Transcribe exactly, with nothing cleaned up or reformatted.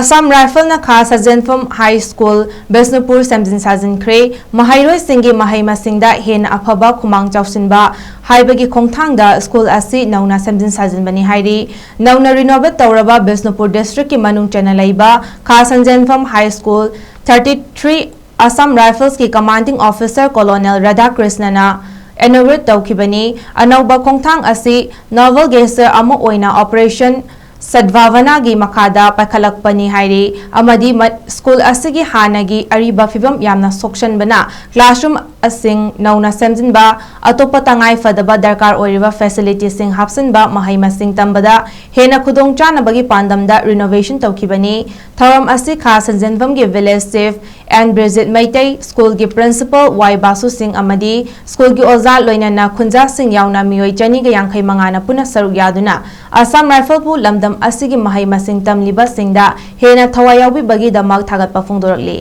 Assam Rifle ꯅ ꯈꯥ ꯁꯟꯖꯦꯟꯐꯝ High School Bishnupur ꯁꯦꯝꯖꯤꯟ ꯁꯥꯖꯤꯟꯈ꯭ꯔꯦ꯫ ꯃꯍꯩꯔꯣꯏꯁꯤꯡꯒꯤ ꯃꯍꯩ ꯃꯁꯤꯡꯗ ꯍꯦꯟꯅ ꯑꯐꯕ ꯈꯨꯃꯥꯡ ꯆꯥꯎꯁꯤꯟꯕ ꯍꯥꯏꯕꯒꯤ ꯈꯣꯡꯊꯥꯡꯗ school ꯑꯁꯤ ꯅꯧꯅ ꯁꯦꯝꯖꯤꯟ ꯁꯥꯖꯤꯟꯕꯅꯤ ꯍꯥꯏꯔꯤ꯫ ꯅꯧꯅ renovate ꯇꯧꯔꯕ ꯕꯤꯁꯅꯨꯄꯨꯔ district ꯀꯤ ꯃꯅꯨꯡ ꯆꯟꯅ ꯂꯩꯕ ꯈꯥ ꯁꯟꯖꯦꯟꯐꯝ High School thirty three Assam Rifles ꯀꯤ Commanding Officer Colonel ꯔꯥꯙꯥꯀ꯭ꯔꯤꯁꯅꯅ inaugurate ꯇꯧꯈꯤꯕꯅꯤ꯫ ꯑꯅꯧꯕ ꯈꯣꯡꯊꯥꯡ ꯑꯁꯤ Naval Geyser ꯑꯃ ꯑꯣꯏꯅ Operation ꯁꯗꯚꯥꯕꯅꯥꯒꯤ ꯃꯈꯥꯗ ꯄꯥꯏꯈꯠꯂꯛꯄꯅꯤ ꯍꯥꯏꯔꯤ ꯑꯃꯗꯤ ꯃ-, school ꯑꯁꯤꯒꯤ ꯍꯥꯟꯅꯒꯤ ꯑꯔꯤꯕ ꯐꯤꯕꯝ ꯌꯥꯝꯅ ꯁꯣꯛꯁꯟꯕꯅ classroom ꯑꯁꯤꯡ ꯅꯧꯅ ꯁꯦꯝꯖꯤꯟꯕ, ꯑꯇꯣꯞꯄ ꯇꯉꯥꯏ ꯐꯗꯕ ꯗꯔꯀꯥꯔ ꯑꯣꯏꯔꯤꯕ facility ꯁꯤꯡ ꯍꯥꯞꯆꯤꯟꯕ, ꯃꯍꯩ ꯃꯁꯤꯡ ꯇꯝꯕꯗ ꯍꯦꯟꯅ ꯈꯨꯗꯣꯡ ꯆꯥꯅꯕꯒꯤ ꯄꯥꯟꯗꯝꯗ renovation ꯇꯧꯈꯤꯕꯅꯤ꯫ ꯊꯧꯔꯝ ꯑꯁꯤ ꯈꯥ ꯁꯟꯖꯦꯟꯐꯝꯒꯤ village chief N Brijit Meitei, school ꯒꯤ principal ꯋꯥꯏ ꯕꯥꯁꯨ ꯁꯤꯡ ꯑꯃꯗꯤ school ꯒꯤ ꯑꯣꯖꯥ ꯂꯣꯏꯅꯅ ꯈꯨꯟꯖꯥꯁꯤꯡ ꯌꯥꯎꯅ ꯃꯤꯑꯣꯏ ꯆꯅꯤꯒ ꯌꯥꯡꯈꯩ ꯃꯉꯥꯅ ꯄꯨꯟꯅ ꯁꯔꯨꯛ ꯌꯥꯗꯨꯅ Assam Rifle ꯕꯨ ꯂꯝꯗꯝ ꯑꯁꯤꯒꯤ ꯃꯍꯩ ꯃꯁꯤꯡ ꯇꯝꯂꯤꯕꯁꯤꯡꯗ ꯍꯦꯟꯅ ꯊꯋꯥꯏ ꯌꯥꯎꯕꯤꯕꯒꯤꯗꯃꯛ ꯊꯥꯒꯠꯄ ꯐꯣꯡꯗꯣꯔꯛꯂꯤ꯫